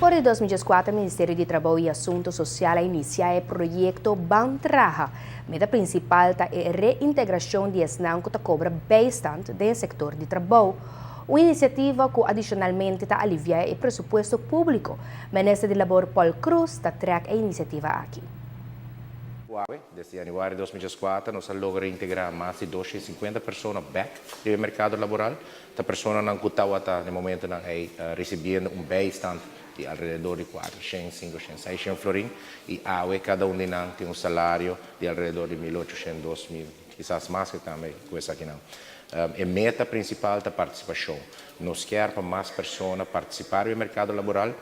For di 2004, Ministerio di Trabou y Asunto Social a inicia e proyecto Ban Traha. Meta principal ta e reintegracion di esnan cu ta cobra bijstand den sector di trabou. Un iniciativa cu adicionalmente ta alivia e presupuesto publico. Minister di Labor Paul Croes ta trek e iniciativa aki. Desde januari di 2004, nos a logra integra mas di 250 persona back den mercado laboral. E personanan cu tabata na momento nan ey recibiendo un bijstand di alrededor di 400, 500, 600 florin y awe cada un di nan tin un salario di alrededor di 1800, 2000, kisas mas cu tambe cu esakinan. E meta principal ta participacion. Nos kier pa mas persona participa den mercado laboral.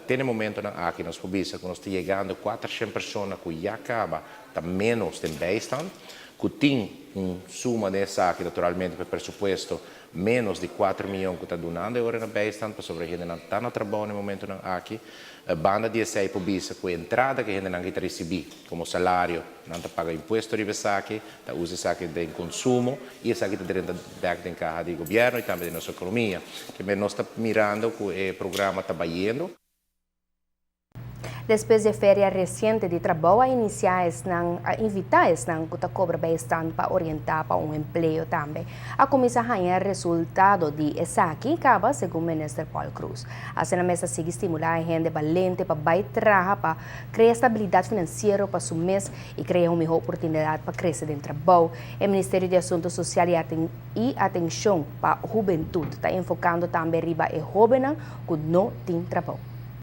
Te momentonan aki nos por bisa cu nos ta yegando 400 persona cu ya caba ta menos den bijstand, cu tin un suma di esaki naturalmente pa presupuesto menos di 4 miyon cu ta dunando awor na bijstand, pasobra hendenan ta na trabou na momentonan aki. Banda di esey, por bisa cu e entrada cu hendenan ta ricibi como salario, nan ta paga impuesto riba esaki, ta usa esaki den consumo y esaki ta drenta back den caha di gobierno y tambe di nos economia. Cu nos ta mirando cu e programa ta bayendo. Despues di feria reciente di trabou, a inicia esnan, a invita esnan cu ta cobra bijstand pa orienta pa un empleo tambe. A cuminsa haya resultado di esaki caba, segun Minister Paul Croes. Asina mes ta sigui stimula hende balente pa bay traha, pa crea estabilidad financiero pa su mes y crea un miho oportunidad pa crece den trabou. E Ministerio di Asunto Social y Atencion pa Hubentud ta enfocando tambe riba e hobennan cu no tin trabou.